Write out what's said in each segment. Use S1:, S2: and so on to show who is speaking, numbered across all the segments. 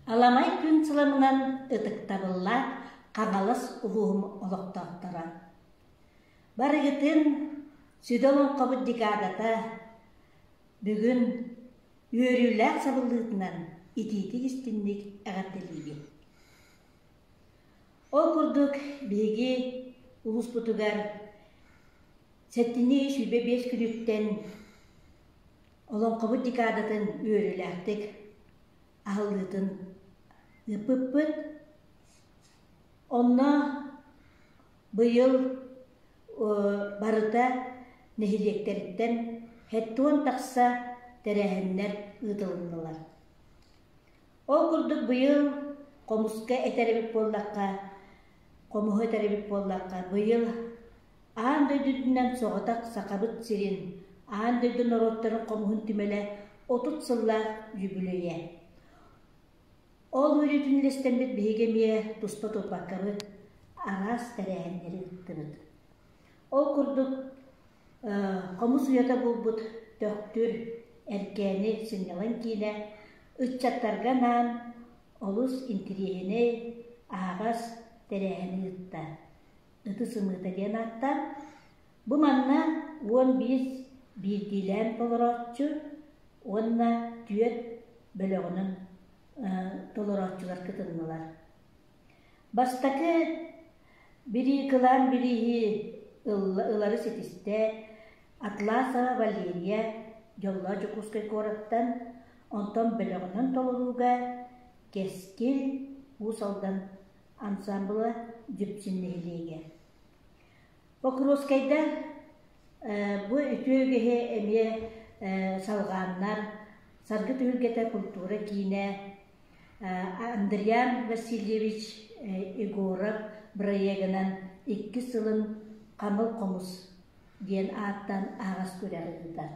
S1: Аламай күн сыламынан ытыктабыллаах Хаҥалас улууһум олохтоохторо. Барыгытын сүдэ олоҥхобут декадата бүгүн үөрүүлээх сабыллыытынан итиитик-истинник эҕэрдэлиибин. Ол курдук биһиги улууспутугар сэтинньи 25 күнүттэн Олоҥхобут декадатын үөрүүлээхтик аһыллыытын ыыппыппыт. Онно быйыл барыта нэһилиэктэриттэн 70 тахса тэрээһиннэр ыытылыннылар. Ол курдук быйыл хомуска этэр эбит буоллахха, хомуһу этэр эбит буоллахха, быйыл аан дойду үрдүнэн соҕотох Сахабыт сирин, аан дойду норуоттарын хомуһун түмэлэ 30 сыллаах үбүлүөйэ. Ол үөрүүтүн үлэстэммит биһиги эмиэ туспа турбаккабыт араас тэрээһиннэри ыыттыбыт. Ол курдук хомус уйата буолбут Төхтүр, Эркээни сынньалаҥ киинэ ыччаттарга анаан олус интириэһинэй, аһаҕас тэрээһини ыытта. Ытыс ымыыта диэн ааттаан, бу манна 11 биирдиилээн толорооччу уонна түөрт бөлөҕүнэн толорооччулар кытыннылар. Бастакы бирии кылаан бирииһи ылары ситистэ Атласова Валерия Дьоллоох Дьокуускай куораттан, онтон бөлөҕүнэн толорууга Кэскил Уус Алдан ансаамбыла Дүпсүн нэһилиэгэ. Покровскайда бу үтүө үгэһи эмиэ салҕааннар Саргы түһүлгэтэ культура киинэ Андриан Васильевич Егоров бырайыагынан иккис сылын Хамыл хомус диэн ааттаан аһаҕас күрэҕи ыытар.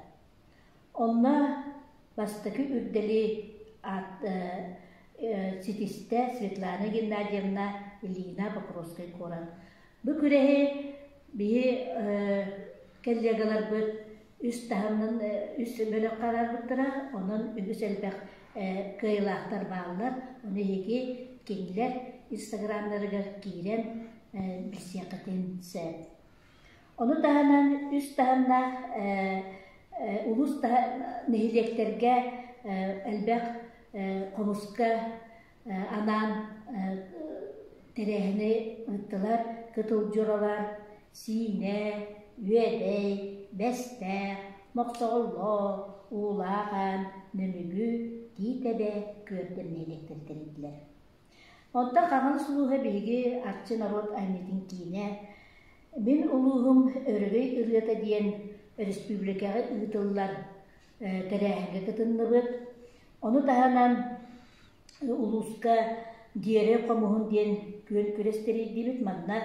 S1: Онно бастакы үрдэли ситистэ Светлана Геннадьевна Ильина Покровскай куорат. Бу күрэһи биһи коллегаларбыт үс таһымнан үс бөлөххө араарбыттара, онон үгүс элбэх кыайыылаахтар бааллар. Ону эһиги кинилэр инстаграмнарыгар киирэн билсиэххитин сөп. Ону таһынан үс таһымнаах улуус нэһилиэктэргэ элбэх хомуска анаан тэрээһини ыыттылар Кытыл Дьуралар, Сиинэ, Үөдэй, Бэстээх, Мохсоҕоллоох, Уулаах Аан, Нөмүгү, Тиит Эбэ, Күөрдэм нэһилиэктэрэ тэрийдилэр. Онтон Хаҥалас улууһа биһиги Арчы норуот айымньытын киинэ Мин улууһум Өрөгөй ырыата диэн өрөспүүбүлүкэҕэ ыытыллар тэрээһиҥҥэ кытынныбыт. Ону таһынан улууска Диэрэ хомуһун диэн күөн күрэс тэрийдибит. Манна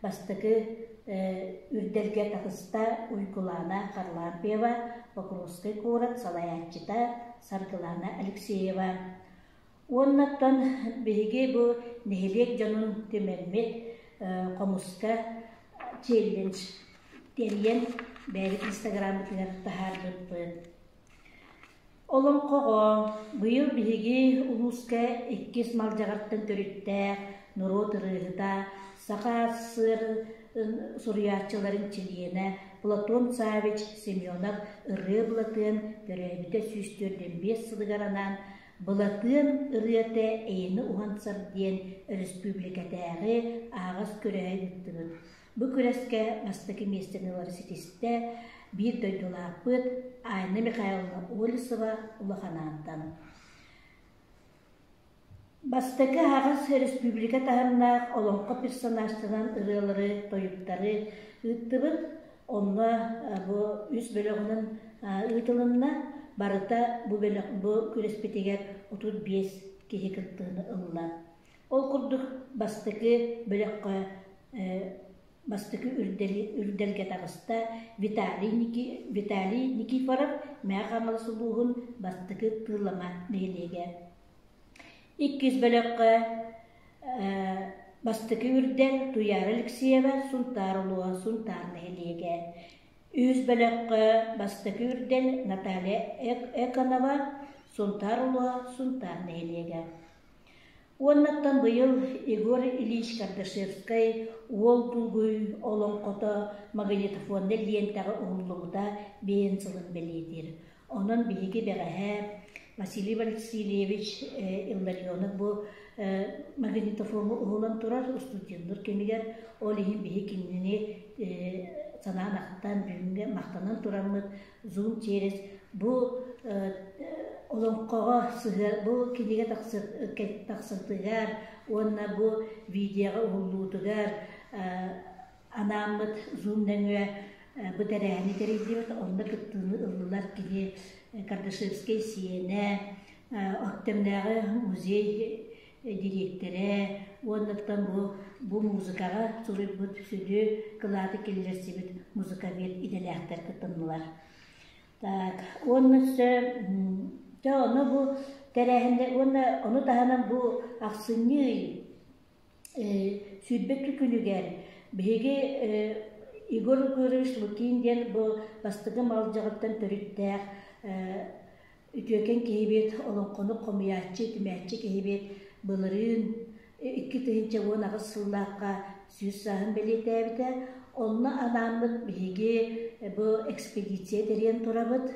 S1: бастакы үрдэлгэ таҕыста Уйгулаана Харлампьева, Покровскай куорат салайааччыта Саргылаана Алексеева. Уоннаттан биһиги бу нэһилиэк дьонун түмэммит хомуска челлендж тэрийэн бэйэбит инстаграммытыгар таһаарбыппыт. Олоҥхоҕо быйыл биһиги улууска иккис Малдьаҕартан төрүттээх норуот ырыаһыта, Саха СССР суруйааччыларын чилиэнэ Платон Саввич Семенов Ырыа Былатыан төрөөбүтэ 145 сылыгар анаан Былатыан ырыата эйэни уһансар диэн өрөспүүбүлүкэтээҕи аһаҕас күрэһи ыыттыбыт. Бу күрэскэ бастакы миэстэни ылары ситистэ биир дойдулаахпыт Айна Михайловна Олесова Улаханаантан. Бастакы аһаҕас республика таһымнаах олоҥхо персонажтарынан ырыалары, тойуктары ыыттыбыт. Онно бу үс бөлөҕүнэн ыытылынна. Барыта бу бөлөх бу күрэспитигэр 35 киһи кыттыыны ылла. Ол курдук бастакы бөлөххө бастакы үрдэли үрдэлгэ таҕыста Виталий, Ники, Виталий Никифоров Мэҥэ Хаҥалас улууһун бастакы Тыыллама нэһилиэгэ. Иккис бөлөххө бастакы үрдэл Туйаара Алексеева Сунтаар улууһа Сунтаар нэһилиэгэ. Үһүс бөлөххө бастакы үрдэл Наталья Эконова Сунтаар улууһа Сунтаар нэһилиэгэ. Уоннаттан быйыл Егор Ильич Кардашевскай Уол Дугуй олоҥхото магнитофоннай лиэнтэҕэ уһуллубута биэһин сылын бэлиэтиир. Онон биһиги бэҕэһээ Василий Васильевич Илларионов бу магнитофоҥҥа уһулан турар устудьуоннуур кэмигэр, ол иһин биһи кинини санаан ахтан, бүгүҥҥэ махтанан тураммыт Zoom через бу олоҥхоҕо сыһыар бу кинигэ тахсытыгар уонна бу видеоҕа уһуллуутугар анааммыт Zoom нөҥүө бу тэрээһини тэрийдибит. Онно кыттыыны ыллылар кини Кардашевскай сиэнэ, Өктөмнөөҕү музей дириэктэрэ уоннаттан бу бу музыкаҕа суруйбут сүдү кылааты киллэрсибит музыковед идэлээхтэр кытыннылар. Так, уонна өссө дьэ ону бу тэрээһиннэр уонна ону таһынан бу ахсынньы 22 күнүгэр биһиги Егор Егорович Лукин диэн бу бастакы Малдьаҕыттан төрүттээх Үтүөкэн киһибит, олоҥхону хомуйааччы, түмээччи киһибит былырыын 2018 сыллаахха 100 сааһын бэлиэтээбитэ. Онно анааммыт биһиги бу экспедиция тэрийэн турабыт.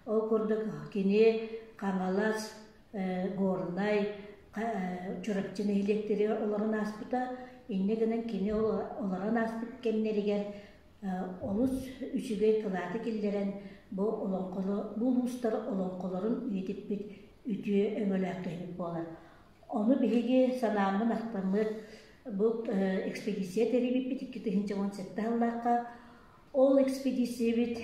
S1: Ол курдук кини Хаҥалас, Горнай, Чурапчы нэһилиэктэригэр олорон ааспыта. Инньэ гынан кини олорон ааспыт кэмнэригэр олус үчүгэй кылааты киллэрэн бу олоҥхону бу улуустар олоҥхолорун үйэтиппит үтүө өҥөлөөх киһибит буолар. Ону биһиги санааммын ахтаммыт бу экспедиция тэрийбиппит 2017 сыллаахха. Ол экспедициябит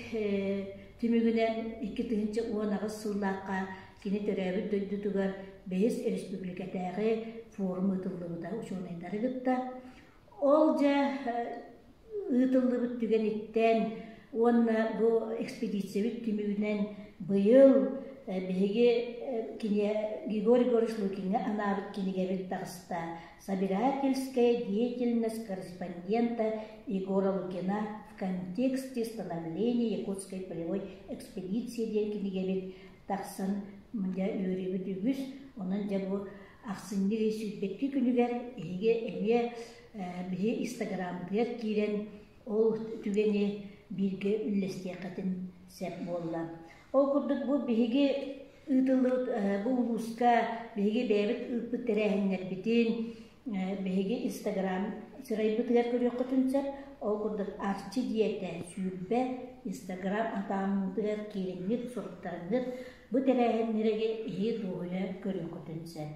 S1: түмүгүнэн 2018 сыллаахха кини төрөөбүт дойдутугар бэһис республикатааҕы форум ыытыллыбыта учуонайдары кытта. Ол дьэ ыытыллыбыт түгэниттэн уонна бу экспедициябит түмүгүнэн быйыл биһиги кини Егор Егорович Лукиҥҥа анаабыт кинигэбит таҕыста «Собирательская деятельность корреспондента Егора Лукина в контексте становления Якутской полевой экспедиции» диэн кинигэбит тахсан дьэ үөрүүбүт үгүс. Онон дьэ бу Ахсынньы ый сүүрбэкки күнүгэр эһиги эмиэ биһи инстаграммытыгар киирэн ол түгэни бииргэ үллэстиэххитин сөп буолла. Ол курдук бу биһиги ыытыллыбыт бу улууска биһиги бэйэбит ыыппыт тэрээһиннэрбитин биһиги инстаграм сырайбытыгар көрүөххүтүн сөп. Ол курдук Арчы диэтэ 20 инстаграм аккаунтугар киириҥҥит, суруктарыҥҥыт Бу тэрээһиннэри эһиги дуоһуйа көрүөххүтүн сөп.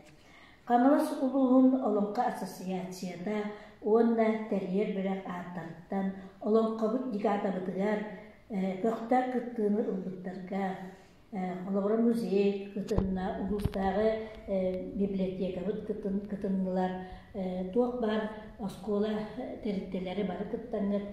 S1: Хаҥалас улууһун Олоҥхо ассоциацията уонна тэрийэр бөлөх ааттарыттан олоҥхобут декадабытыгар көхтөөх кыттыыны ылбыттарга, холобура музей кытынна, улуустааҕы библиотекабыт кытыннылар, туох баар оскуола тэрилтэлэрэ бары кыттаҥҥыт.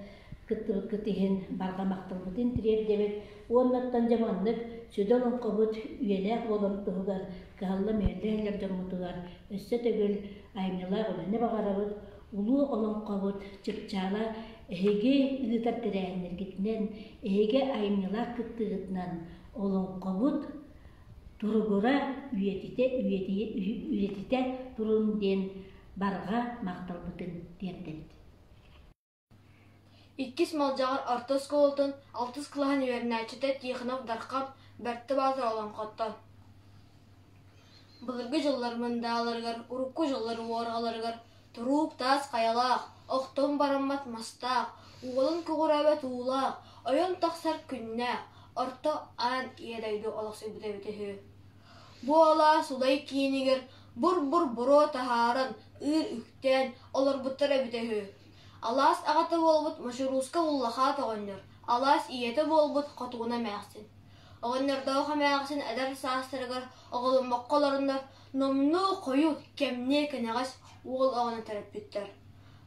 S1: Кыттыбыккыт иһин барҕа махталбытын тириэрдэбит уоннаттан дьэ маннык сүдү олоҥхобут үйэлээх буоларын туһугар кыһалла мүһэллэ иһэллэр дьоммутугар өссө төгүл айымньылаах үлэни баҕарабыт. Улуу олоҥхобут чыпчаала эһиги ыытар тэрээһиннэргитинэн, эһиги айымньылаах кыттыыгытынан олоҥхобут туругура үйэтитэ үйэтитэ турун диэн барҕа махталбытын тиэрдэбит.
S2: Иккис Малдьаҕар орто оскуолатын алтыс кылааһын үөрэнээччитэ Тихонов Дархан Бэртэ Баатыр олоҥхоттон Былыргы дьыллар мындааларыгар, урукку дьыллар уорҕаларыгар туруук таас хайалаах, охтон бараммат мастаах, уолун көҕүрээбэт уулаах, ойон тахсар күннээх, орто аан ийэ дойду олохсуйбута эбитэ үһү. Бу алаас Улай киинигэр бур-бур буруо таһааран, ыыр үктээн олорбуттар эбитэ үһү. Алаас аҕата буолбут Мочурууска Уллахаат оҕонньор, алаас ийэтэ буолбут Хотугуна эмээхсин. Оҕонньордоох эмээхсин эдэр саастарыгар оҕоломмокко олороннор номнуо хойут, кэмниэ кэнэҕэс уол оҕону төрөппүттэр.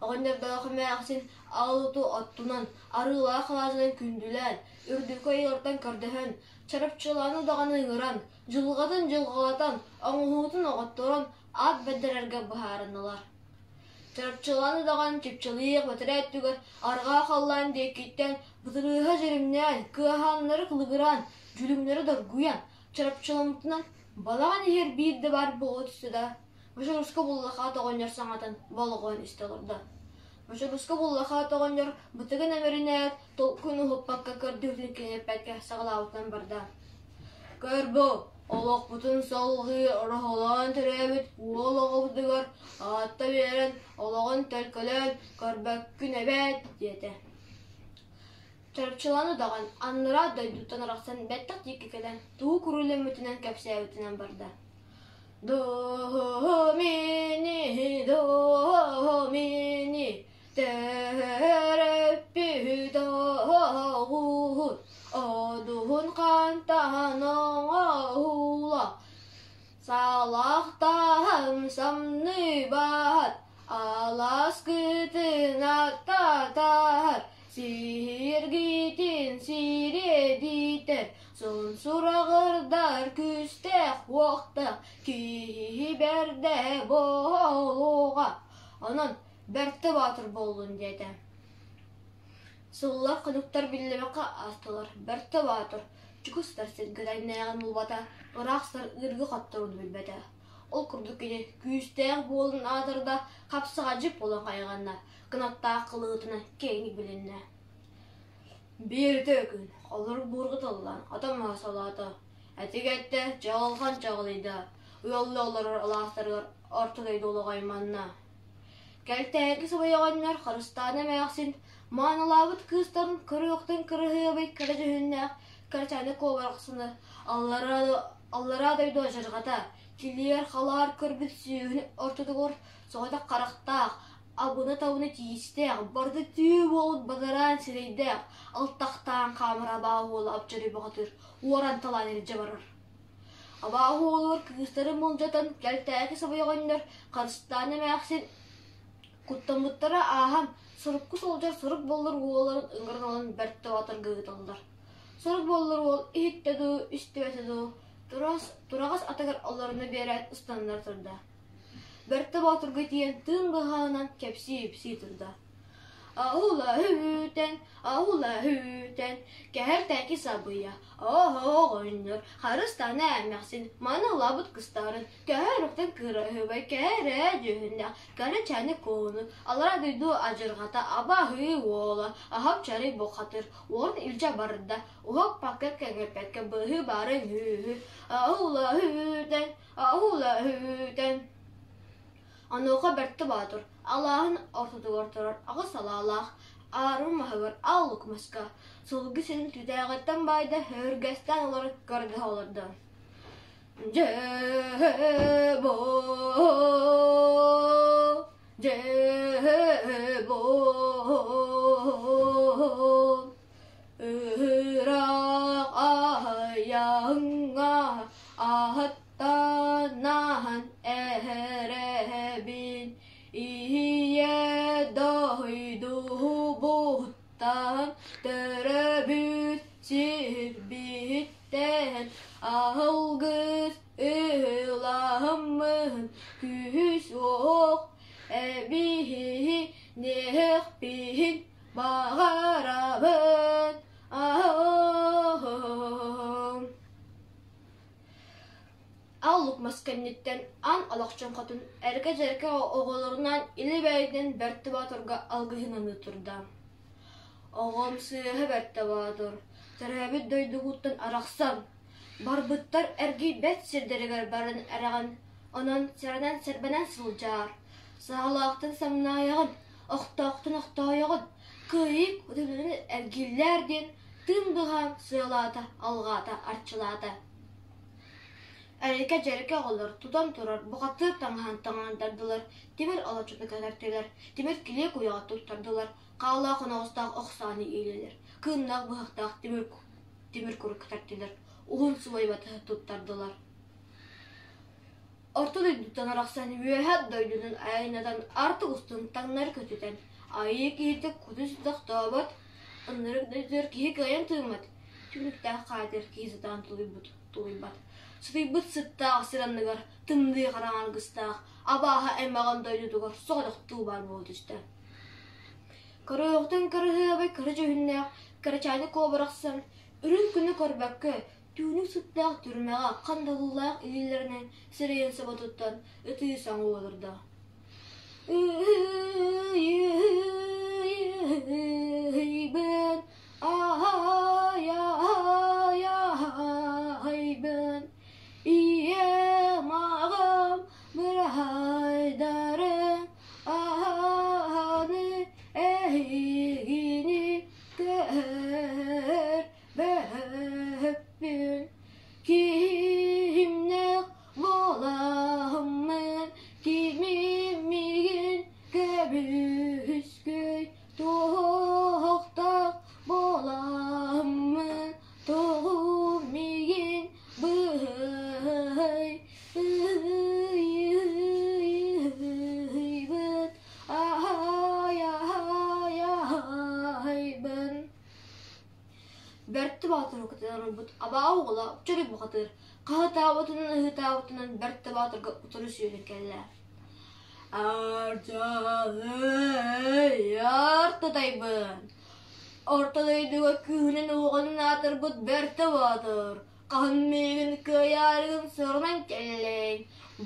S2: Оҕонньордоох эмээхсин аал оту оттунан, арыылаах алаадьынан күндүлээн, үрдүкү айылартан көрдөһөн, чарапчылааны даҕаны ыҥыран, дьылҕатын дьылҕалатан, оҥоһуутун оҕотторон аат бэрдэрэргэ быһаарыннылар. Чарапчылаан удаҕан чыпчылыйыах бэтэрээ өттүгэр арҕаа халлаан диэкиттэн бытырыыһа дьиримнээн, кыаһааннары кылыгыраан, дьүлүҥнэри доргуйан, чарапчыламмытынан балаҕан иһэр биир да баар буола түстэ да, Бочоруска Буллахаат оҕонньор саҥатын болҕойон истэ олордо. Бочоруска Буллахаат оҕонньор бытыгын эмэринээт, толкуйун уһуппакка көрдөһүүтүн кинилэппэккэ саҕалаабытынан барда. Көр бу, олохпутун салҕыы ороһолоон төрөөбүт уол оҕобутугар аатта биэрэн, олоҕун төлкөлөөн көрбөккүн эбээт диэтэ. Чарапчылаан удаҕан аннараа дойдуттан арахсан бэттэх диэки кэлэн туу курулэммитинэн кэпсээбитинэн барда. До-мини, до-мини, Төрөппүт оҕуһун одуһун хантаһан оҥоһула Салахтаһан самныбат аласкытын аттатар Сиһиргитин сириэдитэр Сун сураҕырдар күүстээх уохтаах киһи бэрдэ буолуоҕа Онон Бэртэ Баатыр буоллун диэтэ. Сыллар хонуктар биллибэккэ аастылар. Бэртэ Баатыр чугас сытар сиргэ тэҥнээҕин булбата, ыраах сытар ыырга хотторун билбэтэ. Ол курдук кини күүстээх буолан аатырда, хапсаҕадьыт буолан хайҕанна, кынаттаах кылыытынан киэҥник билиннэ. Биир үтүө күн холорук буурҕа тыллаан отон маһа солоото, этигэттэ чаҕылхан чаҕылыйда, ыаллыы олорор алаастарыгар орто дойду олоҕо айманна. Кэлтээки субайаҕаннар Харыстаана эмээхсин маанылаабыт кыыстарын көрүөхтэн кырыһыабай кэрэ дьүһүннээх кэрэчээнэ куобарахсыны аллараа, аллараа дойду адьырҕата, килиэр халаар көрбүт сүүһүн ортотугар соҕотох харахтаах, абына-табына тиистээх, барыта түү буолбут бадараан сирэйдээх, алтахтаан хаамар абааһы уола Апчарый бухатыыр уоран талаан илдьэ барар. Абааһы уолугар кыыстарын мулдьатан кэлтээки сабайаҕаннар Харыстаан эмээхсин куттаммыттара ааһан, сурукку сылдьар сурук буоллар уолларын ыҥыран ылан бэрт да батарга ыыталлар. Сурук буоллар уол иһиттэ дуу, истибэтэ дуу, тураҕас атыгар олоруна биэрээт ыстаннара турда. Бэртэ Боотурга тиийэн тыын быһаҕынан кэпсии-ипсии турда. Аһыла үүтэн, аһыла үүтэн, кэһэр тэки сабыйа, оҕонньор, харыстана эмээхсин, маны ылабыт кыстарын, көһөр охтон кыраһыабай кэрэ дьүһүннээх, кэрэчээни куону, аллара дойду адьырҕата абаһыы уола, аһап чарый бухатыр, уорун илдьэ барда, уһаппакка кэҥэппэккэ быһыы баарын үһү, аһыла үүтэн, Аһыла үүтэн Онуоха Бэртэ Боотур алааһын ортотугар турар аҕыс салаалаах аарыма маһыгар ааллык маска сылгы сирин түтээҕиттэн баайда өһүргэстээн олорон көрдөһө олордо. Дьэ бу дьэ бу ыраах аһыйаҥҥа аһаттанаһан эһэрэбин ийэ дойду буттан. Төрөөбүт сирбиттэн аһылгыс ыламмын күүс-уох эбиниэхпин баҕарабын. Аллук мас кэнниттэн аан олохчун хотун эргэ-дьэргэ оҕолорунаан илэ-бэйэтинэн Бэрт Боотурга алгыһын аныы турда. Оҕом сыыһа Бэрт Боотур, төрөөбүт дойдугуттан арахсан, барбыттар эргийбэт сирдэригэр баран эрэҕин, онон сэрэнэн-сэрбэнэн сылдьаар, саҕалаахтан самнаайаҕын, охтоохтон охтоойоҕун, кыайыы утумунан эргиллээр диэн тыын быһаан сыалаата, алҕаата, арчылаата. Эрикэ-дьэрикэ оҕолор тутан турар бухатыыр таҥаһын таҥыннардылар, тимир олоччутун кэтэртилэр, тимир килиэ куйаҕа туттардылар, хаалаах оноҕостоох ох сааны иилэлэр, кыыннаах быһахтаах тимир, тимир куру кэтэртилэр, уһун субай батыһы туттардылар. Орто дойдуттан арахсан үөһэ дойдунан айаннатан артык устун таҥнары көтүтэн, айыы киһитэ кутун тохтообот, ынырык дойдутугар киһи кыайан тыыммат, түбүктээх хаатыр киһи сатаан тулуйбут тулуйбат. Сытыйбыт сыттаах сир анныгар тымныы хараҥа аргыстаах абааһы аймаҕын дойдутугар соҕотохтуу баар буола түстэ. Көрүөхтэн кырыһыабай кыра дьүһүннээх кырачааны куобарахсан үрүҥ күнү көрбөккө түүнүк сыттаах түрмэҕэ хандалылаах илиилэринэн сирэйин соботуттан ытыы саҥа олордо. Ыйбын, аһай-аһай-аһайбын, ийэм аҕам быраһайдарын аһаны эһигини көрбөппүн. Киһимнээх буоламмын кимим миигин көбүскүй туохтаах буоламмын тоҕу миигин быһый ыйбыт аһай аһай аһайбын Бэрт Баатыры кытынан ылбыт абаа уола Чөрү бухатыыр хаһытаабытынан ыһыытаабытынан Бэрт Баатырга утары сүүрэн кэллэ. Ардьалый, артатайбын! Орто дойдуга күүһүнэн уоҕунан аатырбыт Бэрт Баатыр, хаһан миигин кыайаарыгын сорунан кэллиҥ.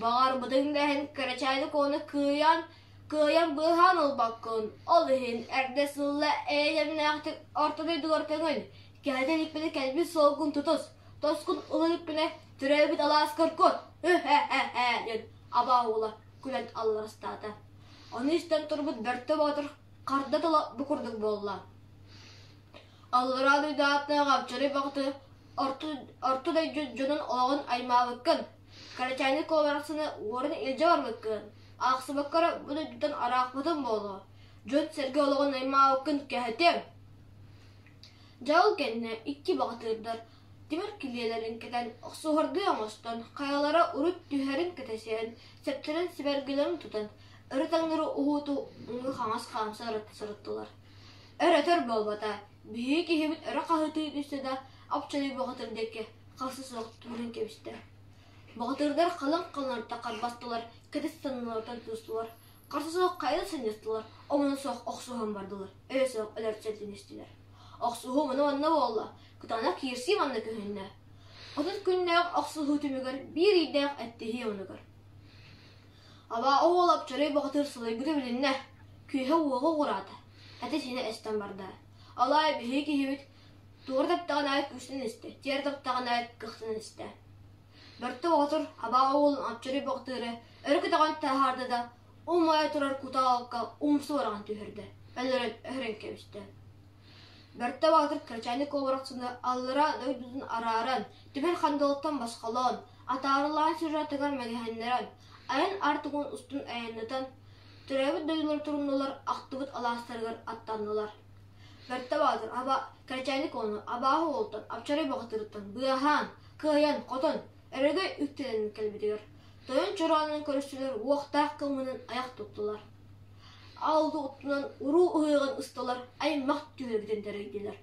S2: Баҕарбытыҥ да иһин кырачааны куону кыайан Кыайан быыһаан ылбаккын, ол иһин эрдэ сылла эйэлэмнээхтик орто дойдугар көҥүл, кэһэтэ иликпинэ кэлбит суолгун тутус, тоскун ыла иликпинэ төрөөбүт алааскар кут, һэ-һэ-һэ диэн абаа уола күлэн алларастаата. Ону истэн турбут Бөртө Боотур харда тыла бу курдук буолла. Аллараа дойду ааттаах Апчары Баҕаты орто дойду дьонун олоҕун аймаабыккын, Кырачааны куоларахсыны уоран илдьэ барбыккын, аахсыбакка эрэ бу дойдуттан араахпытым буолуо, дьон-сэргэ олоҕун аймаабыккын кэһэтиэм. Дьэ ол кэннэ икки баҕатыырдар тимир килиэлэрин кэтэн охсуһардыы оҥостон, хайалара урут түһэрин кэтэсиһэн, сэптэрин сибэргэлэрин тутан, өрө таҥнары уһууту уҥа-хаҥас хаамса сырыттылар. Өр өтөр буолбата, биһиги киһибит өрө хаһыытыы түстэ да, апчарый баҕатыр диэки харса суох тууран кэбистэ. Баҕатырдар халыҥ халлаантан харбастылар, кэтит санныларыттан тустулар, харса суох хайа сынньастылар, омуна суох охсуһан бардылар, өйө суох өлөрсөн тинистилэр. Охсуһуу муна манна буолла, кытаанах киирсии манна көһүннэ. 30 күннээх охсуһуу түмүгэр биир ыйдаах эттиһии онугар. Абаа уол Апчарый баҕатыр сылайбыта билиннэ, күүһэ уоҕа уҕураата, этэ-сиинэ эстэн барда. Алаай биһиги киһибит Туора таптаҕын аайы күүстэн истэ, тиэрэ таптаҕын аайы кыахтанан истэ. Бөртө оҕотор абаа уолун Апчарый баҕатыыры өрө көтөҕөн таһаарда да, умайа турар кутаа умса бараҕын түһэрдэ, өлөрөн өһөрөн кэбистэ. Бөртө Баатыр кырачааны куобарахсыны аллараа дойдутун арааран, түбэр хандалыттан босхолоон, атаарылаан сюжетыгар мэгэһиннэрэн, айан аартыгын устун айаннатан, төрөөбүт дойдулар туруннулар, ахтыбыт алаастарыгар аттаннылар. Бэртэ Баатыр аба кэрэчээник уону абааһы уолтан Апчарай баҕатырыттан быаһаан, кыайан, хотон, өрөгөй үктэнэн кэлбитигэр, тойон чороонун көрүстүлэр уохтаах кылманан айах туттулар. Аал уотунан уруу ыһыаҕын ысталар, аймах түһүлгэтин тэрийдилэр.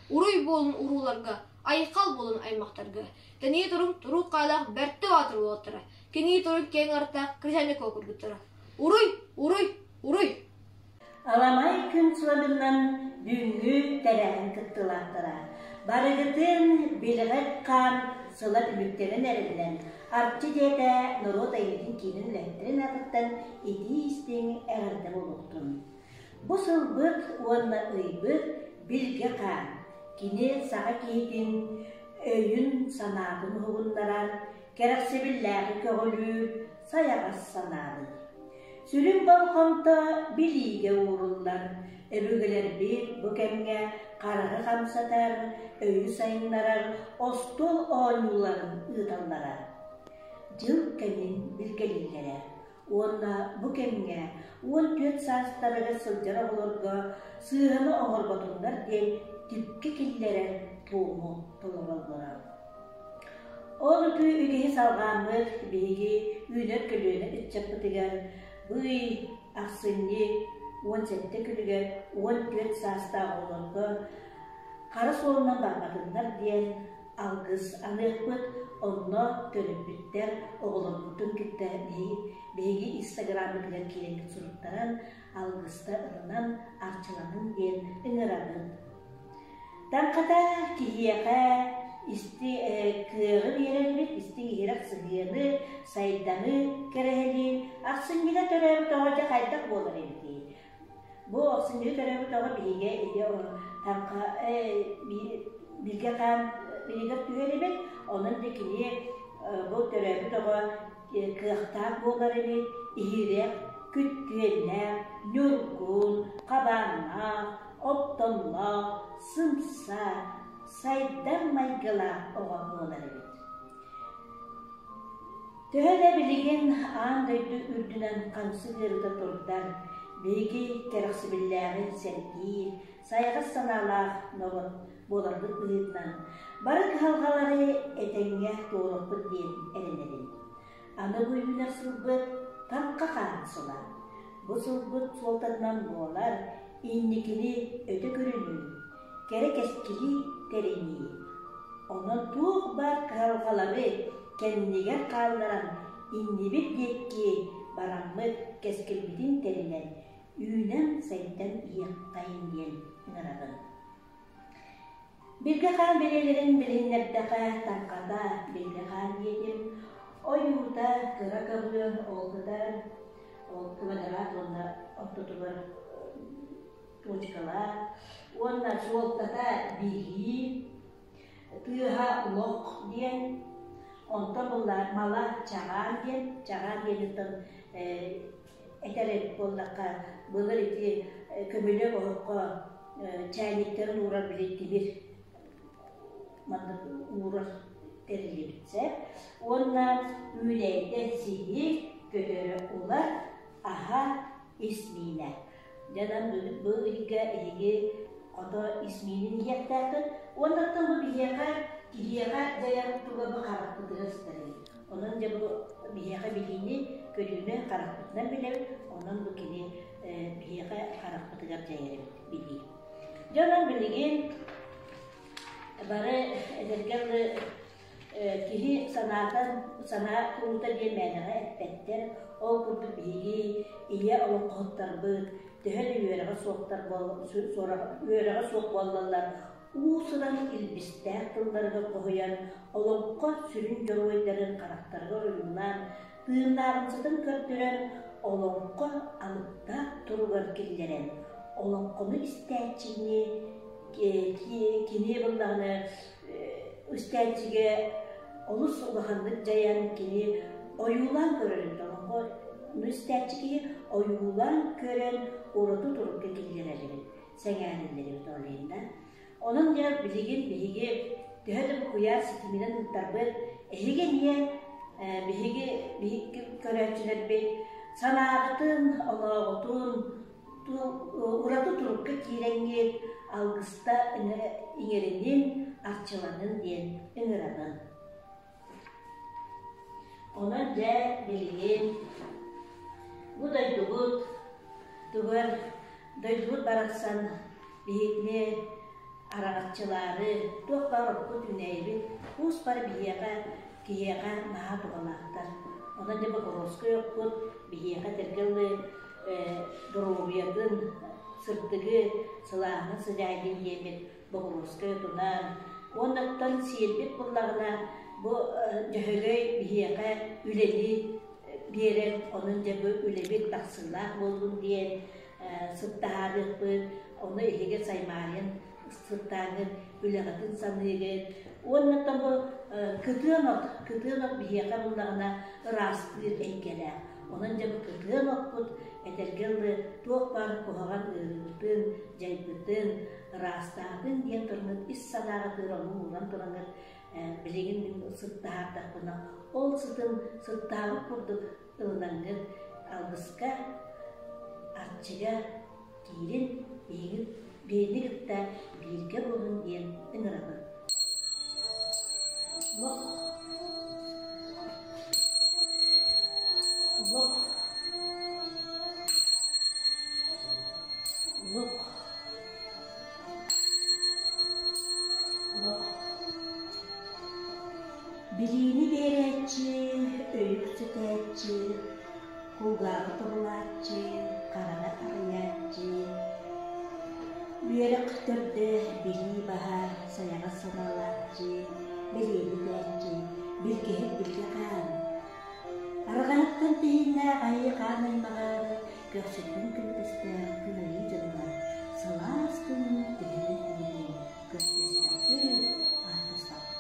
S2: Уруй буолун урууларга, айхал буолун аймахтарга, тэнийэ туруҥ туруук хаалаах бэртэ баатыр уолаттара, кэҥии туруҥ киэҥ артаах Крысяникова кыргыттара. Уруй! Уруй! Уруй!
S1: Аламай күн сылабыннан бүгүҥҥү тэрээһин кыттыылаахтара барыгытын Билэҕит хаан сыла түмүктэнэн эриллэн, Арчы дьиэтэ норуот айымньытын киинин үлэһиттэрин аатыттан итии-истиҥ эҕэрдэ буолуохтун. Бу сылбыт уонна ыйбыт Билгэ хаан, кини саха киһитин өйүн-санаатын уһугуннарар, кэрэхсэбиллээҕи көҕүлүүр, сайаҕас санаалыыр. Сүрүн болҕомто билиигэ ууруллар. Өбүгэлэрбит бу кэмҥэ хараҕы хамсатар, өйү сайыннарар остуол оонньууларын ыыталлара. Дьыл кэмин билгэлииллэрэ уонна бу кэмҥэ 14 саастарыгар сылдьар оҕолорго сыыһаны оҥорботуннар диэн түпкэ киллэрэр туому толороллоро. Ол үтүө үгэһи салҕааммыт биһиги үүнэр көлүөнэ ыччаппытыгар бу ый ахсынньы 17 күнүгэр 14 саастаах оҕолорго хара суолунан барбатыннар диэн алгыс аныахпыт, онно төрөппүттэр оҕолорбутун кытта биһиги инстаграммытыгар киирэҥҥит суруттаран, алгыста ылынан, арчыланын диэн ыҥырабыт. Таҥхата киһиэхэ исти кыаҕы биэрэрбит, истиҥ иһирэх сыһыаны, сайданы кэрэһэлиир. Ахсынньыга төрөөбүт оҕо дьэ хайдах буолар эбитий? Бу ахсынньыга төрөөбүт оҕо биһигэ ити таҥха билгэ хаан ыйыгар түһэр эбит. Онон да кини бу төрөөбүт оҕо кыахтаах буолар эбит, иһирэх, күттүөннээх, ньургун, хабааннаах, оттонноох, сымса, сайдар майгылаах оҕо буолар эбит. Төһө да билигин аан дойду үрдүнэн хамсык ыарыыта турдар, биһиги кэрэхсэбиллээҕи сэргиир, сайаҕас санаалаах норуот буоларбыт быһыытынан, бары кыһалҕалары этэҥҥэ туоруохпут диэн эрэнэбин. Аны бу үүнэр сылбыт Таҥха хаан сыла. Бу сылбыт суолтатынан буолар инникини өтө көрүнүү, кэрэ кэскили тэринии. Онон туох баар кыһалҕалары кэннигэр хаалларан иннибит диэки бараммыт кэскилбитин тэринэн, үүнэн-сайдан иһиэххэйин диэн ыҥырабын. Билгэ хаан бэлиэлэрин билиһиннэрдэххэ, таҥхата билгэ хаан диэтим, ойуута кыра көҕүөн ол кытар, ол квадрат уонна ортотугар точкалаах уонна суолтата билии, тыаһа лох диэн, онтон буолла мала чаҕаан диэн, чаҕаан диэниттэн этэр эбит буоллахха, былыр ити көмүлүөк оһоххо чээнньиктэрин уурар били тимир маннык уурар тэриллибитсэ уонна үүнээйитэ сиһик көтөрө улар аһа ис миинэ дьанан бу ыйга эһиги хото ис миинин иһиэхтээххит уонна оттон бу биһиэхэ киһиэхэ дьайар туга бу харахпытыгар сытар эбит Онон дьэ бу биһиэхэ билиини, көрүүнү харахпытынан билэбит, онон бу кини биһиэхэ харахпытыгар дьайар эбит билии. Дьэ онон билигин бары эдэргэ дылы киһи санаатан санаа кулута диэн мээнэҕэ эппэттэр. Ол курдук биһиги ийэ олоҥхоһуттарбыт төһө да үөрэҕэ суохтар үөрэҕэ суох буоллаллар Уус-уран илбистээх тылларыгар хоһуйан, олоҥхо сүрүн дьоруойдарын харахтарыгар ойуулаан, тыыннааҕымсытын көрдөрөн, олоҥхо алыптаах туругар киллэрэн, олоҥхону истээччини кини буоллаҕына истээччигэ олус улаханнык дьайан, кини ойуулаан көрөрүн олоҥхону истээччи киһи ойуулаан көрөн ураты турукка киллэрэр эбит. сэҥээриллэр эбит ол иһин да. Онон дьэ билигин биһиги төһө да бу куйаар ситиминэн ыыттарбыт, эһиги эмиэ биһиги биһиги көрөөччүлэрбит санааҕытын, онооҕутун ураты турукка киирэҥҥит алгыста иҥэринин, арчыланын диэн ыҥырабын. Онон дьэ билигин бу дойдубут. Тугар дойдубут барахсан биһигини араҕаччылаары туох баар оппут үүнээйибит куус бар биһиэхэ киһиэхэ наһаа туһалаахтар. Онон дьэ Покровскай оппут биһиэхэ этэргэ дылы доруобуйатын сырдыгы, сылааһын сыдьаайдын диэммит Боҕуруоскай отунан уоннаттан сиэлбит буллаҕына бу Дьөһөгөй биһиэхэ үлэни биэрэн онон дьэ бу үлэбит тахсыылаах буоллун диэн сыттаһаарыахпыт ону эһиги саймаарыйан сыттааҥҥыт үлэҕитин саныыгыт уоннаттан бу кытыан от кытыан от биһиэхэ буллаҕына ыраастыыр эйгэлээх онон дьэ бу кытыан оппут этэргэ дылы туох баар куһаҕан ыарыыбытын дьайбытын ыраастаатын диэн тураҥҥыт ис санааҕытыгар ону ууран тураҥҥыт билигин мин сыттаһаардахпына ол сытын сыттаабыт курдук ылынаҥҥыт алгыска арчыга киирин биһиги биһини кытта бииргэ буолун диэн ыҥырабын. Лох лох Лук. Лук. Билиини биэрээччи, өйү үксэтээччи, кулгааҕы тобулааччы, хараҕы арыйааччы, үөрэх төрдө, билии баһа, сайаҕас санаалааччы, бэлиэтэтээччи, билгэһит билгэ хаан. Арҕаһыттан тэһииннээх айыы хаан аймаҕар Көхсүттэн күлүкүстээх күн айыы дьонугар сылаас күҥҥүт түһүнэн үүнүү көрдөспөппүт, ааттаспаппыт.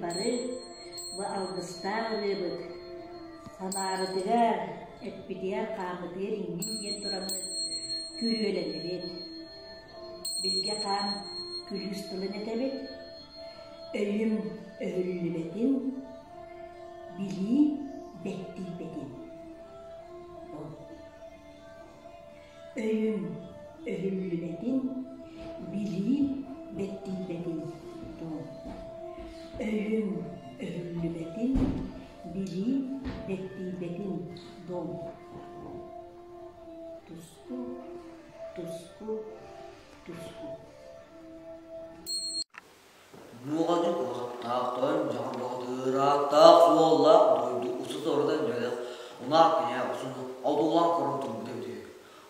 S1: бары бу алгыстаах ырыабыт санаабытыгар, эппитигэр, хааммытыгар иҥнин диэн тураммыт күрүөлэнэбит. Билгэ хаан күлүүс тылын этэбит, өйүм өһүллүбэтин, билии бэттийбэтин. Өйүм өһүллүбэтин, билиим бэттийбэтин дуу. Өйүм өһүллүбэтин, билиим бэттийбэтин дуу. Туску, туску, туску.
S3: Нуоҕадьы куоһахтаах тойон дьаҥар баҕатыырааттаах суоллаах дойду устата дьөлөх унаах кинээ усуну одуулаан көрөн турбута эбитэ үһү.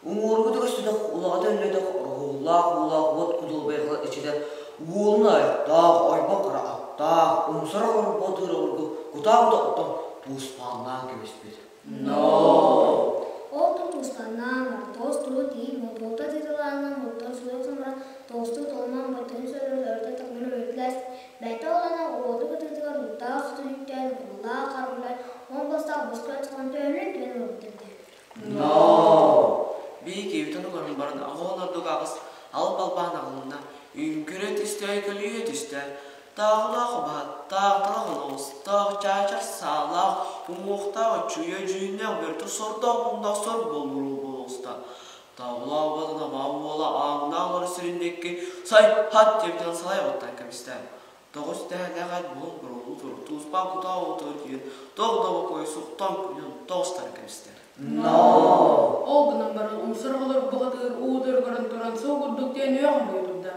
S3: Уҥуоргута көстүтэх улаҕата үллэтэх ороһуулаах уулаах уот кудулбайҕа иччитэ уолун айахтаах ойбон хара аттаах умсара хорбо тыыра ургу кутаа-кута оттон туспааннаан кэбиспит.
S2: Но! Ол тыл тустанаан, ортоос туу тиий буолта титулаанан оттон суох сымара тоостуу толмон бортон сөрөр өртө такмын өлүтлэс бэйте олана уоту кытыытыгар уттаах сутуһүктэн куллаах харбылай он бастаах боско чахан төөлүн түөн ылбыттар.
S3: Но!
S4: Бии киэбитин угарын баран аҕыһын ордук аҕыс алып албаан аҕылынна, үҥкүрэ түстэ, көлүйэ түстэ, Тааҕылаах убаһаттаах, талах оноҕостоох, чаачар саалаах, уҥуохтаах оччуйа дьүһүннээх бөртө сордоох муҥнаах сор буолууру буолуста. Тааҕылаах убатын абаа уола ааҥнаах олорор сирин диэки сай хат диэбитинэн салай оттон кэбистэ. Тоҕус тэһэлээх эт буолан буруолуу турар тууспаах кутаа уотугар киирэн тоҕ да бокуойу суохтаан күнүн тоҕустары кэбистэ.
S3: Но!
S5: Ол гынан баран умсар оҕолор бухатыыр уу көрөн туран суу курдук диэн үөх умуйа турда.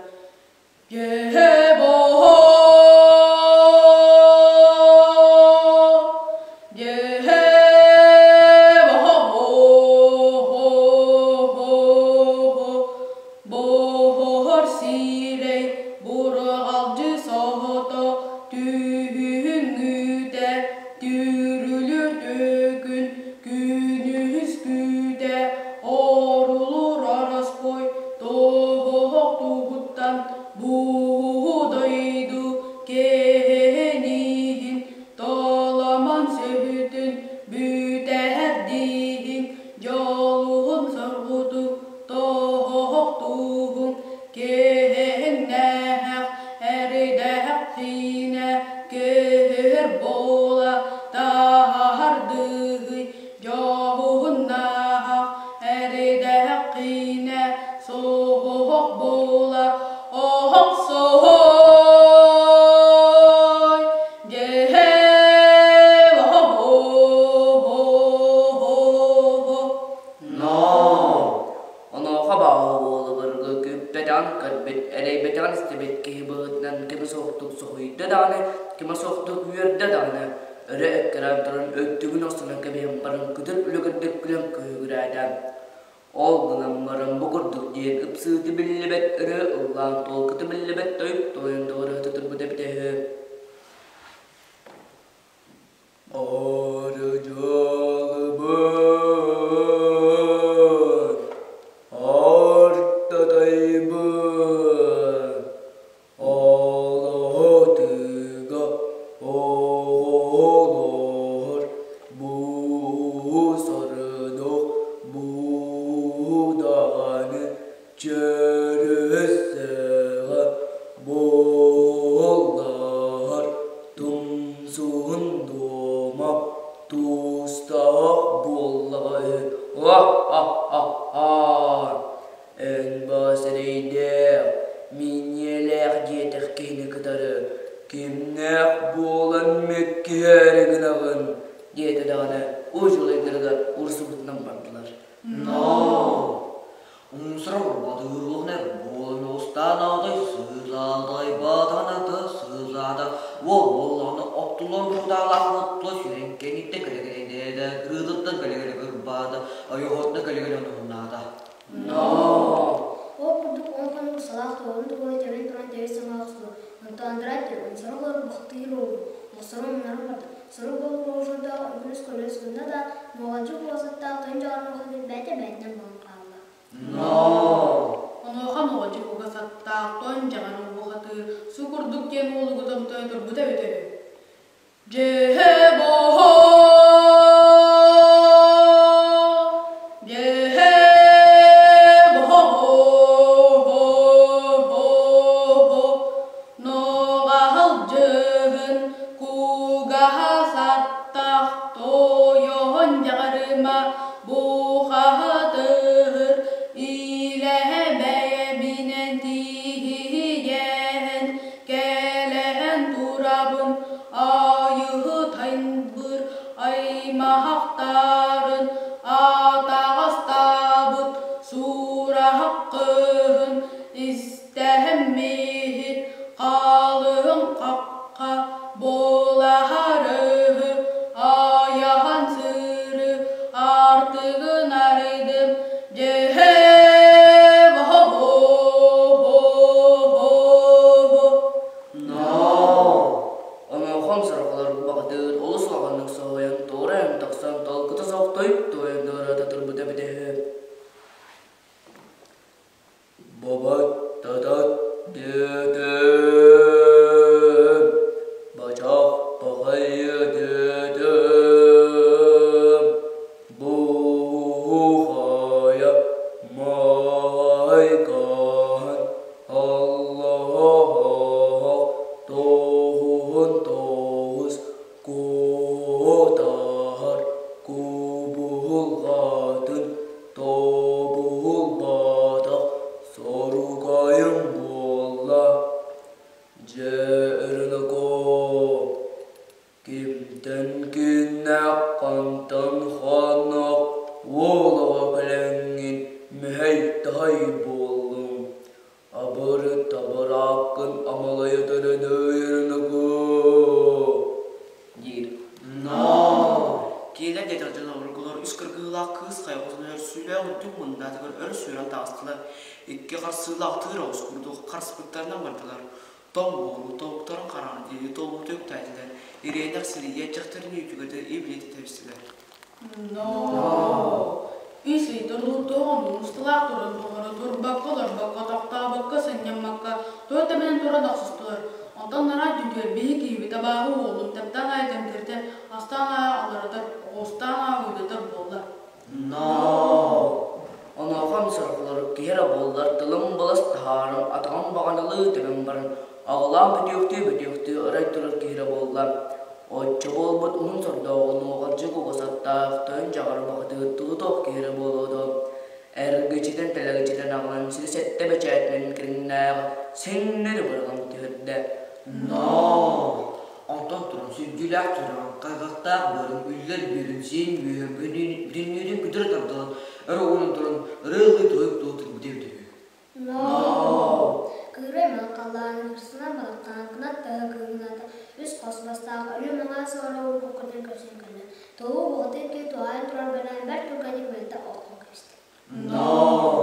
S5: Боһор сирэй бурҕалдьы соһото түһүҥҥүтэ түүрүлүр төкүн күнүһүскүтэ орулур ороспой тоһоһох тугуттан бу дойду кэһэниһин толомон сөбүтүн бүтэһэрдиһин дьолуһун соргуту тоһоһох туһун кэһэҥнээх эрэйдээх хиинэ көһөр буола таһардыһый дьоһуннаах эрэйдээх суох буола оһох соһой дьэһэ
S3: Но!
S6: Онуоха баҕа күүппэтэҕин көрбүт, эрэйбэтэҕин истибит киһи быһыытынан кимэ суохтук соһуйда даҕаны, кимэ суохтук үөрдэ даҕаны, өрө эккирээн туран өттүгүн охсунан кэбиһэн баран күтүр үлүгэрдик күлэн кыһыгыраата. Ол гынан баран бу курдук диэн ыпсыыты биллибэт ырыа ыллаан туолкута биллибэт тойук туойан доҕоруһута турбута эбитэ үһү.
S3: Арыдьалыбын, артатайбын, алаһытыга оҕолор бу сордох бу даҕаны Чөрүсэҕэ буоллар тумсуһун дуома туустаах буоллаҕа үһү Уа-ха-ха-ха! Эн баас эрэйдээх, минньиэлээх диэтэх киһини кытары кимнээх буолан мөккүһээри гынаҕын диэтэ даҕаны удьулайдарыгар урсубутунан бардылар. Но! Умсара урбатыылык буолан оҕустаан сыылаатай баатаната сыылаата уол буоллаҕына оттулан кутаалаах оттула сүүрэн кэнниттэн кэлэ-кэлэ кырыытыттан кэлэ-кэлэ кырбаата ойоҕоттон кэлэ-кэлэ онуһуннаата.
S6: Но!
S2: Ол курдук он хонук салаах туолун тугуна тэбэн туран тэбис саҥа охсулар. Онтон Андрей умсара олору бухтыыр уолу, охсору умнары барда. Сорук болук оҕушурдаах үкүрүс көлөс гынна да, нуоҕалдьы куосаттаах тойон дьаҕармахатын бэйэтэ бэйэтинэн буолан хаалла.
S3: Но!
S5: Онуоха нуоҕалдьы кугас аттаах тойон дьаҕар бухатыыр су курдук диэн уолугу томтойо турбута эбитэ үһү. Кылгаһа саттах тойон дьаҕарыма бухаһытыыр илэһэ бэйэбинэн тиийэн кэлэн турабын айыһытайбыр аймахтарын атаҕастаабыт сураһыккыһын истэһэммиһит халыҥ хахха буолаһарыһы айаһан сыры артыгын арыйдым дьэһэ
S6: Ноо! Онуоха сорохолор баҕатыыр олус улаханнык соһуйан туора ойон тахсан толкута суох туой-туойан ыарата турбута эбитэ үһү. Бабат-татат диэтим, бачах пахайы диэтим, буухайа маайкаһын аллаһаһах тоһуһун тоһус куотаһар кубулҕатын тобулбатах соругайым буолла дьэ өрүнэкоо Кимтэн кииннээх, хантан хааннаах уол оҕо кэлэҥҥин мэһэй-таһай буоллуҥ Абыры-табырааккын амалайа төрөнөөйөрүнэкөө диир.
S4: Ноо! Киэлэр диэтэх дьон обургулар үс кыргыылаах кыыс хайҕотун өрсүүлээх үрдүк муннаатыгар өр сүүрэн таҕыстылар. Икки харсыылаах тыыр оҕус курдук харспыттарынан бардылар. Тоҥ буолуу тобуктарын хараҕын диэки толууту үктээтилэр, ириэнэх сирийэ дьахтарын үүтүгэтэ ибилитэ тэбистилэр.
S5: Ноо! Ис ыйтан уурдуоҕун уусталаах туран тухары турбакка, олорбокко, тохтообокко, сынньаммакка туой тэбэнэн туран охсустулар. Онтон нараат дьүтүөр биһи киһибит абааһы уолун тэптэн аайы тэмтэритэр, астаан аайы алларатар, оҕустаан аайы уйдатар буолла.
S6: Ноо! Онуоха сорохлор киһи эрэ буоллар тылым былас таһааран атаҕым баҕаналыы тэбэн баран аҕылаан бүтүөхтүү-бүтүөхтүү арай турар киһи эрэ буолла. Оччо буолбут уһун сордооҕу нуоҕалдьы кугас аттаах тойон дьаҕар бахытыыр тулутуох киһи эрэ буолуо дуо? Эргичитэн тэлэгичитэн аҕалан сири сэттэ бэчээтинэн кириҥнээх сиҥнэри быраҕан түһэрдэ.
S3: Ноо! Онтон туран сүрдүүлээх тураан, хайҕахтаах быарын үллэр бүөрүн сиэн үөһэ бүтүннүүтүн күтүрэ тардылан, өрө уунан туран ырыалыы туойук туо турбута эбитэ үһү.
S2: Ноо! Кыырай малахалаан, кырсынан балыктаан, кынат тыаһа кыыһынаата, үс хос бастаах өлүү маҥаас оҕоро уруккутун көрсөн кэллэ. Толуу буҕатын киһи туһаайан турар бэлээн бэрт түргэнник мэлитэ охтон кэбистэ.
S4: Ноо!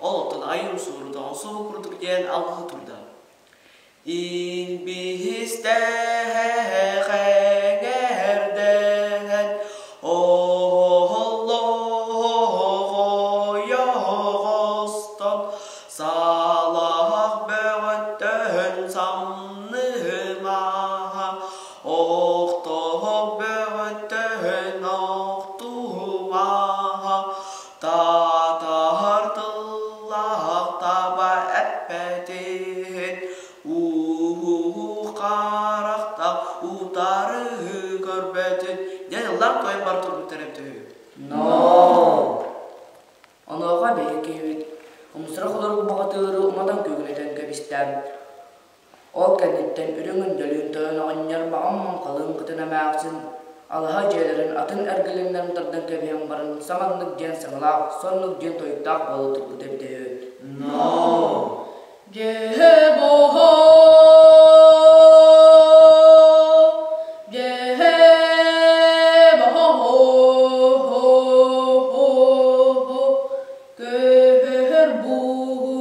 S4: Ол оттон айым суурутаҕын субу курдук диэн алгыы турда. Илбиһистээх эҥэрдэһэн оһоллоҕойоҕостон салах бөҕөттөн самнымаһа охтоох бөҕөттөн охтумаһа Татаар тыллаах таба эппэтин уу харахта утары көрбөтүн диэн ыллаан туойан бара турбуттар эбитэ үһү.
S6: Ноо! Онуоха биһиги киһибит умсара холорук баҕатыыры уматан күгүнэтэн кэбистэ. Ол кэнниттэн үрүҥ өндөлүүн тойон оҕонньор маҕан маҥхалыын кытын эмээхсин алаһа дьиэлэрин атын эргилиннэрин тардан кэбиһэн баран саманнык диэн саҥалаах, соннук диэн тойуктаах буола турбута эбитэ үһү.
S3: Ноо!
S5: Дьэһэ боһо дьэһэ боһо Көһөр бууһу,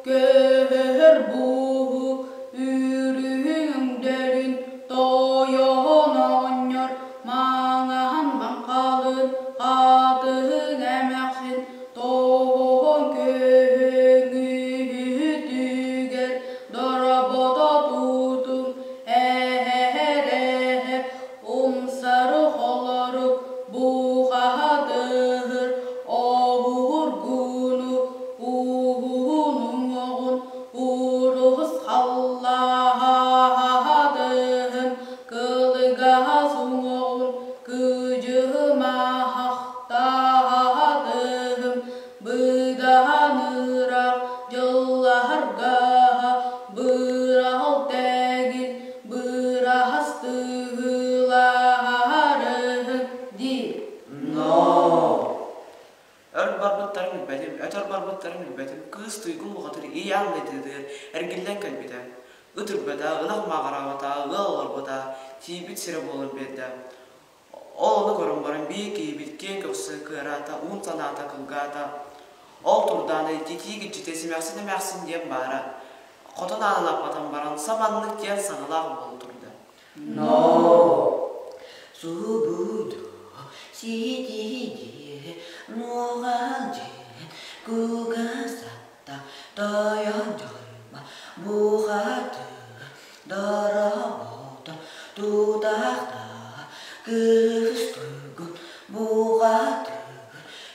S5: көһөр бууһу, үрүһүн өҥдөрүн тойоһон оҕонньор маҥаһан маҥхалын хатыһын эмээхсин тоһоһон көһөҥүһүтүгэр доробото. Кылгас уҥуоҕун кыдьымаһахтаатым, быдаһаныраах дьыллаһарга быраһал тэҥин быраһастыылаһарыһын диир.
S3: Но
S4: Өр барбыттарын билбэтим, өтөр барбыттарын билбэтим, кыыс туйгун бухатыр ийэм дайдытыгар эргиллэн кэлбитэ. Ыт үрбэтэ, ынах мааҕыраабата, ыал олорбута, тиийбит сирэ буолан биэрдэ. Ол ону көрөн баран биир киһибит киэҥ көхсө кыараата, уун санаата кылгаата. Ол турдаана ититии иччитэ симэхсин эмээхсин диэн баара. Хотон аанын аппатан баран саманнык диэн саҥалаах буола турда.
S3: Но субуду ситиһиэ нуоҕал дьиэн кугасатта тойон дьойма бухатыр доробото тутахта кыыс туйгун бухатыр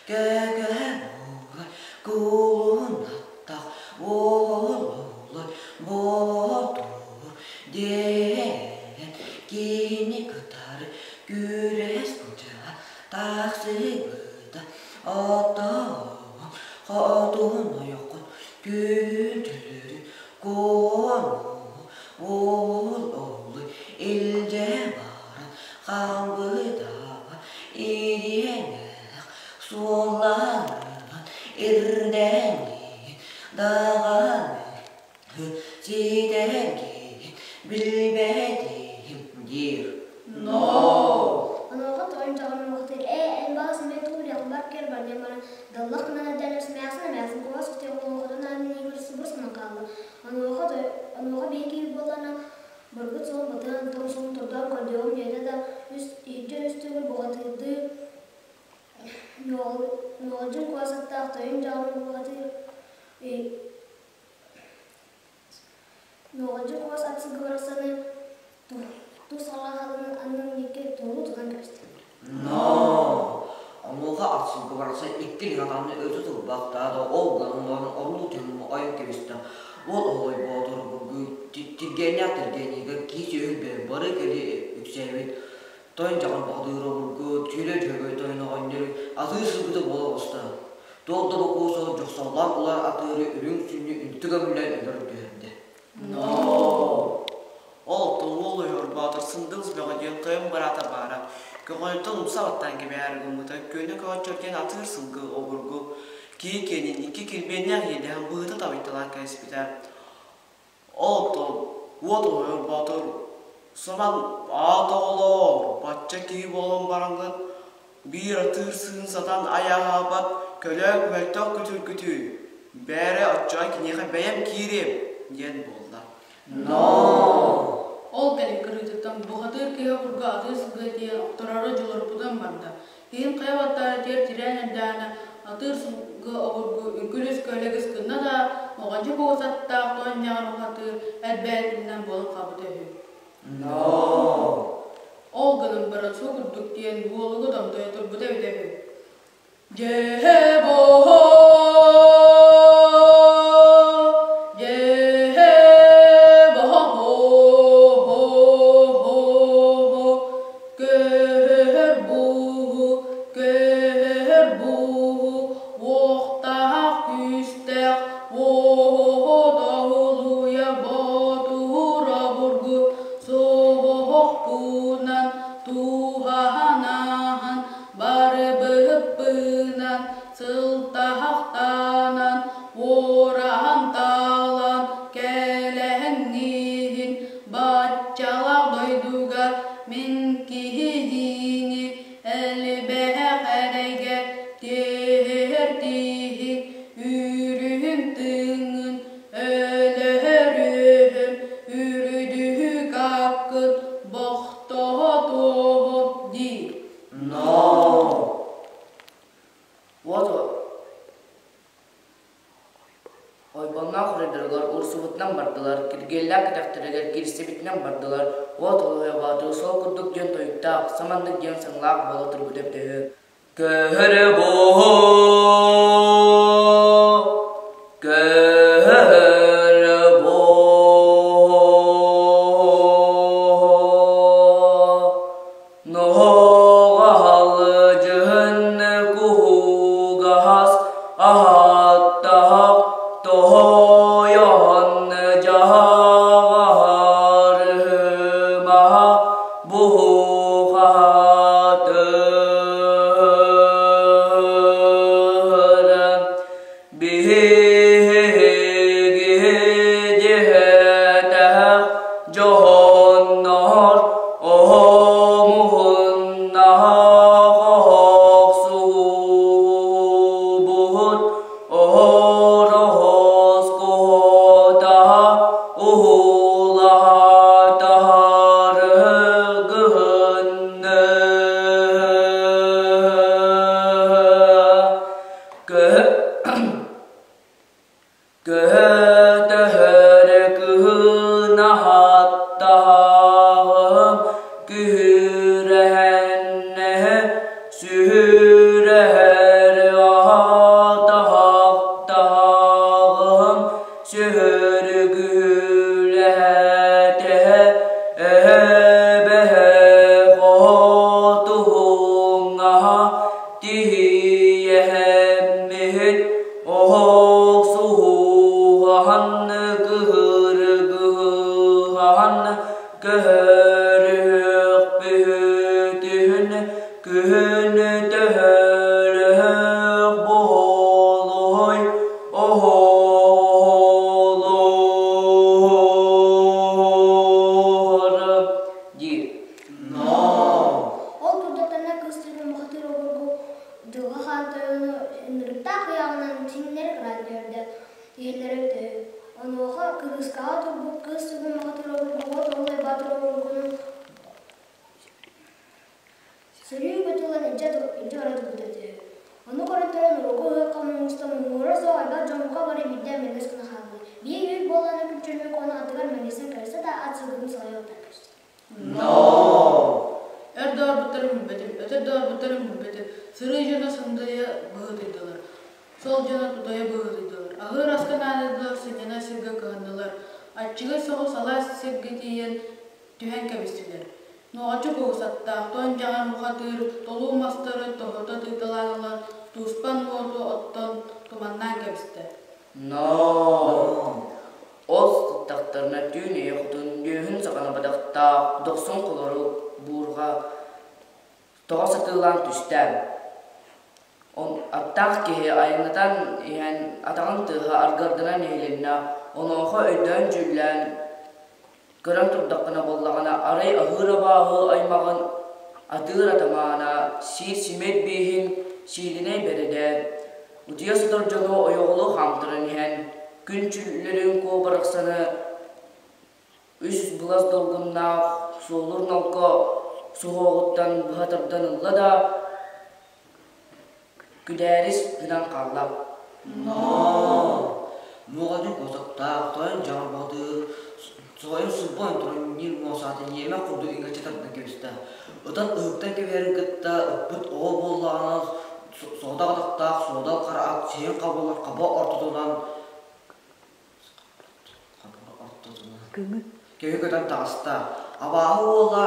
S3: көкө буолар кулунаттах уолулар ботур диэн кини кытары күрэс былдьаһа тахсыбыта оттон хотун ойоххун күндүлүрүн куону уол олуй илдьэ баран хаампыта ириэнэх суолланан ирдэҥҥин даҕаны ситэргин билбэтим диир.
S4: Но
S2: Онуоха тоҕойум даҕаны муохтуур ээ эн баҕас эмиэ тугу билэҕин бар кэр барыам баран даллах гынан эрдэҕинэ сымаахсын эмээхсин кугас кутуйах олоҥхотун аанын иһигэр субурус гынан хаалла. Онуоха онуоха биһи киһи буоллаҕына барбыт суолун батыһан тоҥ суолун тордоон көрдүөҕүм диэтэ да үс иһирдьэ үс төгүл бухатыырдыы ньуоҕалдьын кугас аттаах тойон дьаҕарын бухатыыр Нуоҕалдьы кугас ат сылгы барахсаны тус алааһын аннын диэки туолу тутан кэбистэ.
S3: Но онуоха ат сылгы барахсан икки лиһатааны өтө турбахтаата, ол гынан баран оруу түһүн ойон кэбистэ. Уол оһолой боотур тиргээннээх тиргэнигэ киис өһүлбэ бары кэли үксээбит тойон дьаҕан баҕдыыр обургу түүлэ дьөгөй тойон оҕонньор атыыр сылгыта буола оҕуста. Туох да бокуосу дьохсоллоох улар атыыры үрүҥ сүнньү үнтү көмүллэн өлөр түһэрдэ.
S4: Но Ол оттон уол ойор боотур Сындыыс Бөҕө диэн тойон быраата баара. Көҕөнүттэн умса баттаан кэбиһээри гыммыта, күөнэ көҕөччөр диэн атыыр сылгы обургу киһи киэнин икки килбиэннээх иэдэһин быһыта табыйталаан кэбиспитэ. Ол оттон уот ойор боотур соман аат оҕолоор, бачча киһи буолан бараҥҥыт биир атыыр сыын сатаан айааһаабат көлөөк мөлтөх күтүргүтүй, бээрэ оччоҕо киниэхэ бэйэм киириэм диэн буолла.
S3: Но
S5: Ол кэлин кырыытыттан бухатыыр киһи обургу атыы сылгы тиийэн охтороро дьулурбутун барда. Киһин хайа баттаары тиэр тирээн эрдэҕинэ, атыыр сылгы обургу үҥкүлүс көлөгүс гынна да, оҕончу кугасаттаах туонньаҕар бухатыыр эт бэйэтинэн буолан хаалбыта үһү.
S3: Но
S5: Ол гынан баран су курдук диэн уолугу томтойо турбута эбитэ үһү. Дьэһэ-боһо, дьэһэ-боһо-хо-хо-хо, көһөр буһу, көһөр буһу, уохтаах күүстээх, уоһо-тоһулуйа ботура бургу, соһохпунан туһанаһан, барыбыппынан сылтахтанан, уораһан таалан кэлэһэҥҥиһин, баччалаах дойдуга мин киһини элбэх эрэйгэ тиэртиһин, үрүһүн тыҥын, өлөһөрүһүн, үрдүк аккын бохтоһотуоһу диир.
S3: Но
S6: Уот ойбонноох хоруйдарыгар урсубутунан бардылар, киргиэллээх кэтэхтэригэр киирсибитинэн бардылар, уот олуһуйа баатыр сол курдук диэн тойуктаах, саманнык диэн саҥалаах буола турбута эбитэ үһү. Көһөрө буһу, көһөрө буһу. Ноһоҕаһалдьыһын куһугаһас аһаттаһах тоһойоһон дьаһаҕаһарыһымаһа буһухаһатыр Биһиги дьиэтээх дьоһуннар оһомуһуннаах охсуһуубут оһороһос куотаһа уһулаһатаһары гыһынны Көһөтөһөр кыһын аһаттаһаҕым, күһүрэһэннэһэ сүһүрэһэр аһатаһахтаһаҕым, сүһүргүлэһэтэһэ эһэбэһэ хотуһуҥаһа Тиийэһэммит оһох суһуоҕаһан кыһыргыһаһан көһөрүөхпүтүн күһүн төһөлөөх буолуой оһолоор диир.
S2: Ол турдахтарына кыыс түһүн бухатыыр обургу Дьылҕа Хаан тойону ынырыктаах ыйааҕынан сиҥнэри кыраан түһэрдэ, иһэллэрэ үтүө. Онуоха кырыыскаҕа турбут кыыс тугун бухатыыр обургу уот уолай баатыр обургуну сөрүү көтүлэн илдьэ бара турбута үтүө. Ону көрөн туран уруогу ыһыахха муҥустан муҥура суох элбэх дьон бука бары биирдэ мэҥэс гына хааллылар. Биир үүт буоллаҕына күлчүрүмүк уонна аттыгар мэҥэстэн көрсө да ат сылгытын салайа утары көрсө.
S5: Өр да барбыттарын билбэтим, өтөр да барбыттарын билбэтим, сырыы дьоно сындыйа быһыытыйдылар, сол дьоно тутайа быһыытыйдылар, аһыыр аска наадыйдылар, сынньанар сиргэ кыһаннылар, аччыгый соҕус алаас сиргэ тиийэн түһэн кэбистилэр. Нуоҕаччы кугусаттаах, тоҥ дьаҕар мухатыыр, толуу мастары тоһута тыыталаан ылан, туспан уоту оттон туманнаан кэбистэ.
S6: Но Ол сыттахтарына түүн ийэ хотун үөһүн саҕана бадахтаах дохсун холорук буурҕа тоҕо сатыылаан түстэ. Аттаах киһи айаннатан иһэн атаҕын тыаһа аргыарданан иһилиннэ, онуоха өйдөөн-дьүүллээн көрөн турдаххына буоллаҕына, арай аһыыр абааһы аймаҕын атыыр атамаана сиир симиэт бииһин сиилинэй бэрэдэ, утуйа сытар дьону ойоҕолуу хаамтаран иһэн, күн чүллэрин куо барахсаны үс былас долгуннаах суолур нолко суһуоҕуттан быһа тардан ылла да, күдээрис гынан хаалла.
S3: Но! Муоҕатын куосактаах, тойон дьаҕар баҕатыыр, соҕойон сылбан туран ньир муосаатын иэмэх курдук иҥэччи тардан кэбистэ. Ытан ыһыктан кэбиһэрин кытта ыппыт оҕо буоллаҕына соҕотох атахтаах суодал хара ат сиһин хабыллар хаба ортотунан Киһи көтөн таҕыста. Абааһы уола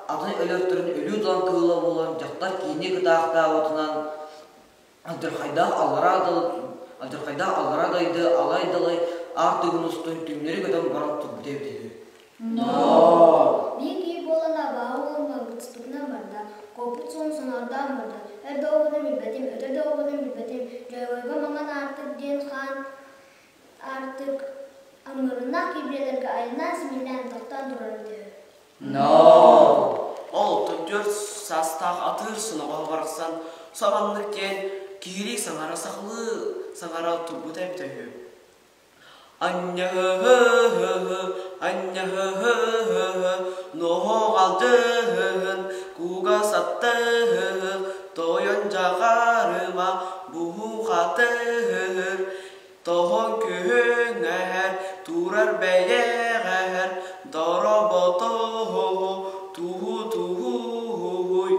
S3: атын өлөртөрүн өлүү тылан кыыла буолан дьахтар киини кытаахтаабытынан алдьархайдаах аллараа алдьархайдаах аллараа дайды алай далай аартыгын устун түҥнэри көтөн баран турбута эбитэ үһү.
S2: Биир киһи буолан абааһы уолун балгыспытынан барда, куоппут суолун сонордоон барда. Өр да уобутун билбэтим, өтөр да уобутун билбэтим, Дьойгойго маҥан аартык диэн хаан аартык амырыыннаах киирбиэлэргэ айаннаан симиллээн тохтоон турар үтүө.
S4: Ол 34 саастаах атыыр соноҕоһо барахсан сабаннык диэн киһилии саҥара сахалыы саҥара турбута эбитэ үһү. Анньаһы-һы-һы, анньаһы-һы-һы, ноһоҕалдьыһы-һын, кугас аттыһы-һы, тойон дьаҕарыма, буһухатыһы-һы, тоһон күһүҥэһэр, турар бэйэҕэһэр, дороботоһоһо, туһу-туһуһуй.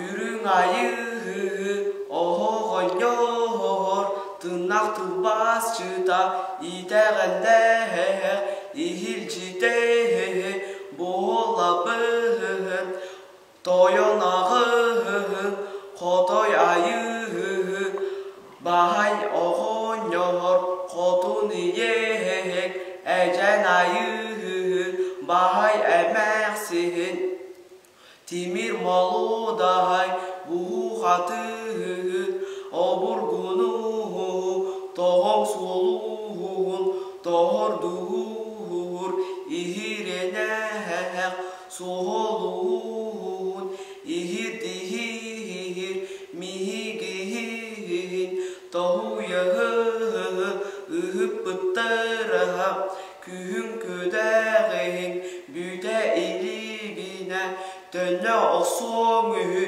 S4: Үрүҥ айыыһы оһоҕонньоһор, тыыннаах тылбаасчыта итэҕэллээх, иһилдьитэһэ буолабыһын. Тойон аҕыһыһы, хотой айыыһыһы, баһай оҕонньор, хотун ийэһик, эдьэн айыыһыһы, баһай эмээхсиһин, тимир молуодаһай, буһуу-хатыыһыһы, обургунууһу, тоҕоҥ суолууһун, тоһордуһуур, иһирэнэһэх, Суһолуун иһирдиһиир миһигиһин тоһуйаһы ыһыппыттараһа күһүн күдэҕиһин бүтэ илигинэ төннө охсуоҥ үһү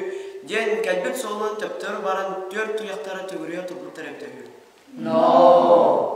S4: диэн кэлбит суолунан төптөрү баран түөрт туйахтара төгүрүйэ турбуттар эбитэ үһү.
S6: Ноо!